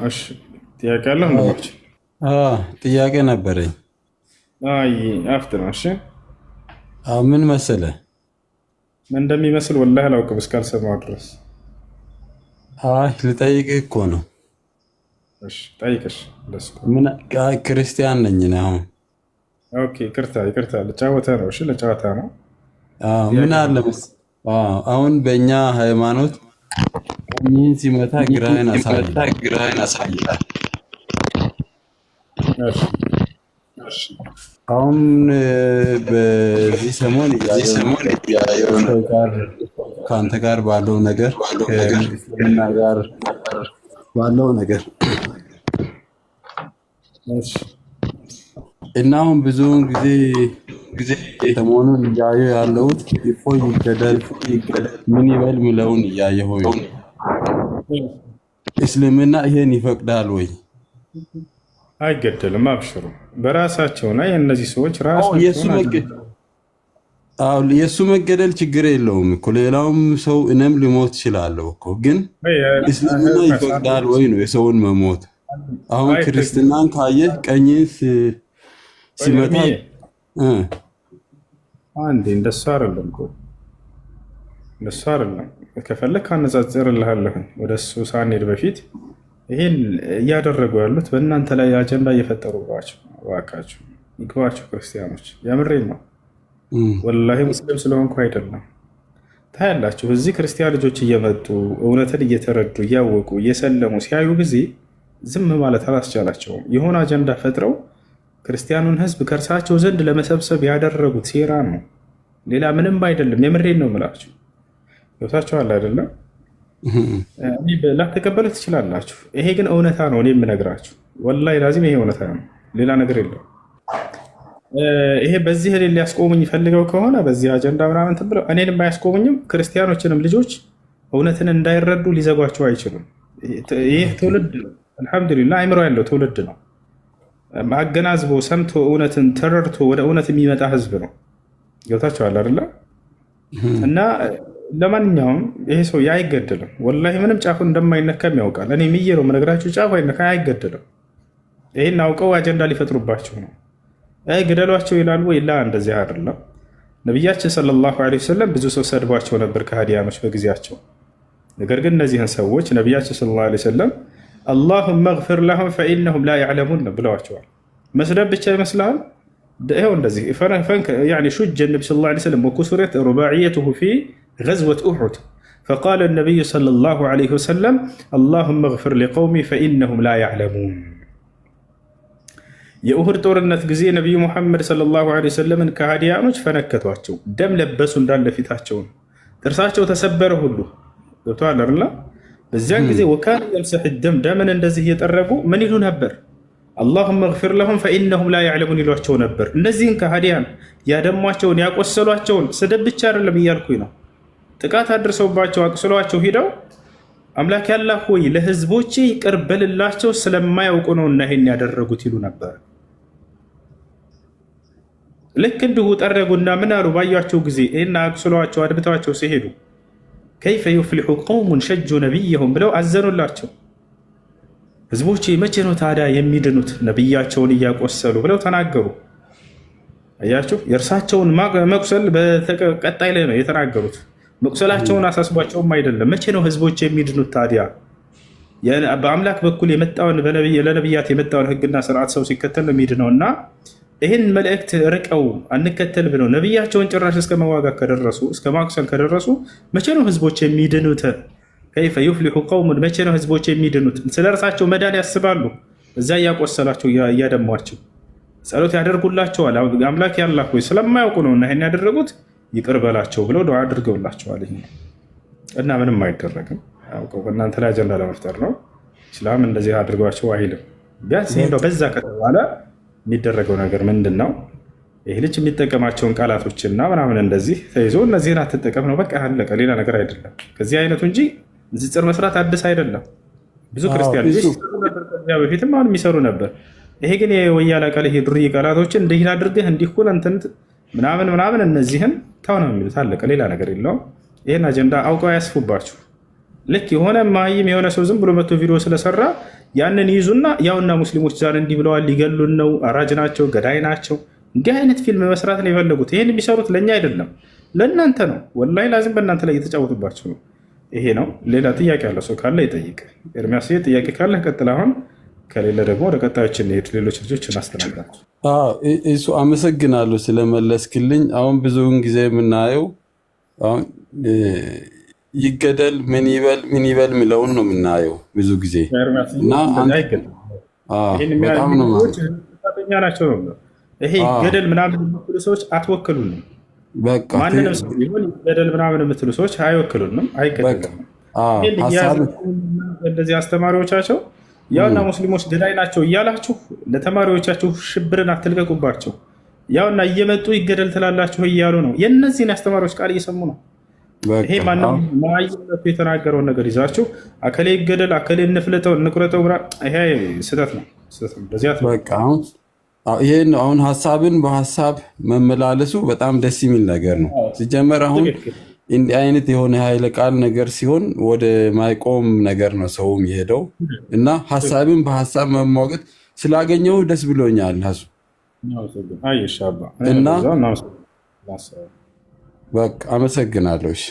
እሺ ጥያቄ አለ ወንድሞች? ጥያቄ ነበረኝ። አይ አፍት ነው። እሺ ምን መሰለ ምን እንደሚመስል ወላሂ አላውቅም እስካልሰማሁ ድረስ። አይ ልጠይቅህ እኮ ነው። እሺ ጠይቅሽ። ደስ ምን ክርስቲያን ነኝ እኔ አሁን። Okay፣ ይቅርታ ይቅርታ፣ ለጨዋታ ነው። እሺ ለጨዋታ ነው። ምን አለ አሁን በእኛ ሃይማኖት ቀኝህን ሲመታ ግራህን አሳይ። አሁን በዚህ ሰሞን እያየሁ ከአንተ ጋር ባለው ነገር ከእስልምና ጋር ባለው ነገር እና አሁን ብዙውን ጊዜ ሰሞኑን እያየሁ ያለሁት እፎይ ይገደል ምን ይበል ምለውን እያየሁ ነው። እስልምና ይሄን ይፈቅዳል ወይ? አይገደልም። አብሽሩ። በራሳቸው ላይ እነዚህ ሰዎች ራሳቸውን የእሱ መገደል ችግር የለውም እኮ ሌላውም ሰው እኔም ልሞት እችላለሁ እኮ። ግን እስልምና ይፈቅዳል ወይ ነው የሰውን መሞት። አሁን ክርስትናን ካየህ ቀኝን ሲመታ አንዴ እንደሱ አይደለም እኮ እንደሱ አይደለም። ከፈለክ አነጻጽርልሃለሁ። ወደ እሱ ሳንሄድ በፊት ይሄን እያደረጉ ያሉት በእናንተ ላይ አጀንዳ እየፈጠሩባቸው፣ እባካችሁ ይግባችሁ ክርስቲያኖች፣ የምሬን ነው። ወላሂ ሙስሊም ስለሆንኩ አይደለም። ታያላችሁ፣ እዚህ ክርስቲያን ልጆች እየመጡ እውነትን እየተረዱ እያወቁ እየሰለሙ ሲያዩ ጊዜ ዝም ማለት አላስቻላቸውም። የሆነ አጀንዳ ፈጥረው ክርስቲያኑን ሕዝብ ከእርሳቸው ዘንድ ለመሰብሰብ ያደረጉት ሴራ ነው፣ ሌላ ምንም አይደለም። የምሬን ነው የምላችሁ። ገብታችኋል አይደለም? ላትቀበሉ ትችላላችሁ። ይሄ ግን እውነታ ነው። እኔ የምነግራችሁ ወላሂ ላዚም ይሄ እውነታ ነው፣ ሌላ ነገር የለም። ይሄ በዚህ እኔን ሊያስቆሙኝ ፈልገው ከሆነ በዚህ አጀንዳ ምናምን እንትን ብለው እኔንም አያስቆሙኝም። ክርስቲያኖችንም ልጆች እውነትን እንዳይረዱ ሊዘጓቸው አይችሉም። ይህ ትውልድ አልሐምዱሊላህ አይምሮ ያለው ትውልድ ነው። አገናዝቦ ሰምቶ እውነትን ተረድቶ ወደ እውነት የሚመጣ ህዝብ ነው። ገብታችኋል አይደለ? እና ለማንኛውም ይሄ ሰው አይገደልም። ወላሂ ምንም ጫፉ እንደማይነካም ያውቃል። እኔ ምዬ ነው የምነግራችሁ፣ ጫፉ አይነካ፣ አይገደልም። ይህን አውቀው አጀንዳ ሊፈጥሩባቸው ነው። ግደሏቸው ይላሉ ወይ? ላ እንደዚህ አይደለም። ነቢያችን ሰለላሁ ዐለይሂ ወሰለም ብዙ ሰው ሰድቧቸው ነበር ከሃዲያኖች በጊዜያቸው። ነገር ግን እነዚህን ሰዎች ነቢያችን ሰለላሁ ዐለይሂ ወሰለም አላሁመ እግፊር ለሁም ፈኢነሁም ላ ያዕለሙን ብለዋቸዋል። መስደብ ብቻ ይመስልሃል? ይኸው እንደዚህ ሹጀ ነቢ ሰለላሁ ዐለይሂ ወሰለም ወኩሱረት ሩባዕየቱሁ ፊ ገዝወት ኡሑድ ፈቃለ ነቢዩ ሰለላሁ ዐለይሂ ወሰለም አላሁመ እግፊር ሊቀውሚ ፈኢነሁም ላ ያዕለሙን። የኡሁድ ጦርነት ጊዜ ነቢዩ ሙሐመድ ሰለላሁ ዐለይሂ ወሰለምን ከሃዲያኖች ፈነከቷቸው፣ ደም ለበሱ እንዳለ ፊታቸውን፣ ጥርሳቸው ተሰበረ ሁሉ ገብተዋል አይደለ? በዚያን ጊዜ ወካን የምሰሕ ደም ደምን እንደዚህ እየጠረጉ ምን ይሉ ነበር? አላሁመ እግፊር ለሁም ፈኢነሁም ላ ያዕለሙን ይሏቸው ነበር። እነዚህን ከሃዲያን ያደሟቸውን ያቆሰሏቸውን ስድብ ብቻ አይደለም እያልኩኝ ነው። ጥቃት አድርሰውባቸው አቁስሏቸው ሂደው አምላክ ያላህ ሆይ ለህዝቦቼ ይቅር በልላቸው ስለማያውቁ ነው እና ይሄን ያደረጉት ይሉ ነበር። ልክ እንዲሁ ጠረጉና ምን አሉ? ባያቸው ጊዜ ይህን አቁስሏቸው አድብተዋቸው ሲሄዱ ከይፈ ዩፍሊሑ ቀውሙን ሸጁ ነቢየሁም ብለው አዘኑላቸው። ህዝቦቼ መቼ ነው ታዲያ የሚድኑት ነቢያቸውን እያቆሰሉ ብለው ተናገሩ። አያችሁ፣ የእርሳቸውን መቁሰል በቀጣይ ላይ ነው የተናገሩት። መቁሰላቸውን አሳስቧቸውም አይደለም። መቼ ነው ህዝቦች የሚድኑት ታዲያ? በአምላክ በኩል የመጣውን ለነቢያት የመጣውን ህግና ስርዓት ሰው ሲከተል ነው የሚድነው። እና ይህን መልእክት ርቀው አንከተል ብለው ነቢያቸውን ጭራሽ እስከ መዋጋት ከደረሱ እስከ ማቁሰል ከደረሱ መቼ ነው ህዝቦች የሚድኑት? ከይፈ ዩፍሊሑ ቀውሙን መቼ ነው ህዝቦች የሚድኑት? ስለ እርሳቸው መዳን ያስባሉ። እዛ እያቆሰላቸው እያደሟቸው ጸሎት ያደርጉላቸዋል። አምላክ ያላህ ሆይ ስለማያውቁ ነው እና ይህን ያደረጉት ይቅር በላቸው ብለው ዱዓ አድርገውላቸዋል። ይሄ እና ምንም አይደረግም። አውቀው በእናንተ ላይ አጀንዳ ለመፍጠር ነው። እስላም እንደዚህ አድርጓቸው አይልም። ቢያንስ ይሄ እንደው በዛ ከተባለ የሚደረገው ነገር ምንድን ነው? ይህ ልጅ የሚጠቀማቸውን ቃላቶችና ምናምን እንደዚህ ተይዞ እነዚህን አትጠቀም ነው በቃ አለቀ። ሌላ ነገር አይደለም። ከዚህ አይነቱ እንጂ ንጽጽር መስራት አዲስ አይደለም። ብዙ ክርስቲያን ልጆች ከዚያ በፊትም አሁን የሚሰሩ ነበር። ይሄ ግን የወያላ ቃል ይሄ ዱርዬ ቃላቶችን እንዲህ አድርገህ እንዲሁን እንትን ምናምን ምናምን እነዚህን ተው ነው የሚሉት። አለቀ። ሌላ ነገር የለውም። ይህን አጀንዳ አውቀው አያስፉባችሁ። ልክ የሆነ መሀይም የሆነ ሰው ዝም ብሎ መቶ ቪዲዮ ስለሰራ ያንን ይይዙና ያውና ሙስሊሞች ዛሬ እንዲህ ብለዋል፣ ሊገሉን ነው፣ አራጅ ናቸው፣ ገዳይ ናቸው። እንዲህ አይነት ፊልም መስራት ነው የፈለጉት። ይህን የሚሰሩት ለእኛ አይደለም ለእናንተ ነው። ወላሂ ላዚም በእናንተ ላይ እየተጫወቱባቸው ነው። ይሄ ነው። ሌላ ጥያቄ ያለ ሰው ካለ ይጠይቅ። ኤርሚያስ ጥያቄ ካለ ቀጥል። አሁን ከሌለ ደግሞ ወደ ቀጣዮች እንሄድ፣ ሌሎች ልጆች እናስተናግዳቸው። እሱ አመሰግናለሁ ስለመለስክልኝ። አሁን ብዙውን ጊዜ የምናየው አሁን ይገደል ምን ይበል ምን ይበል የሚለውን ነው የምናየው ብዙ ጊዜ እና በጣም ነው ጥፋተኛ ናቸው ነው ይሄ ይገደል ምናምን የምትሉ ሰዎች አትወክሉንም። ማንንም ሰው ቢሆን ይገደል ምናምን የምትሉ ሰዎች አይወክሉንም፣ አይገደልም። እንደዚህ አስተማሪዎቻቸው ያውና ሙስሊሞች ገዳይ ናቸው እያላችሁ ለተማሪዎቻችሁ ሽብርን አትልቀቁባቸው። ያውና እየመጡ ይገደል ትላላችሁ እያሉ ነው። የእነዚህን አስተማሪዎች ቃል እየሰሙ ነው። ይሄ ማንም መሃይምነቱ የተናገረውን ነገር ይዛችሁ አከሌ ይገደል፣ አከሌ እንፍለጠው፣ እንቁረጠው፣ ይሄ ስህተት ነው። ይሄን አሁን ሀሳብን በሀሳብ መመላለሱ በጣም ደስ የሚል ነገር ነው። ሲጀመር አሁን እንዲህ አይነት የሆነ ኃይለ ቃል ነገር ሲሆን ወደ ማይቆም ነገር ነው ሰውም የሄደው እና ሀሳብን በሀሳብ መሟገት ስላገኘው ደስ ብሎኛል። ሀሱ እና በቃ አመሰግናለሁ። እሺ።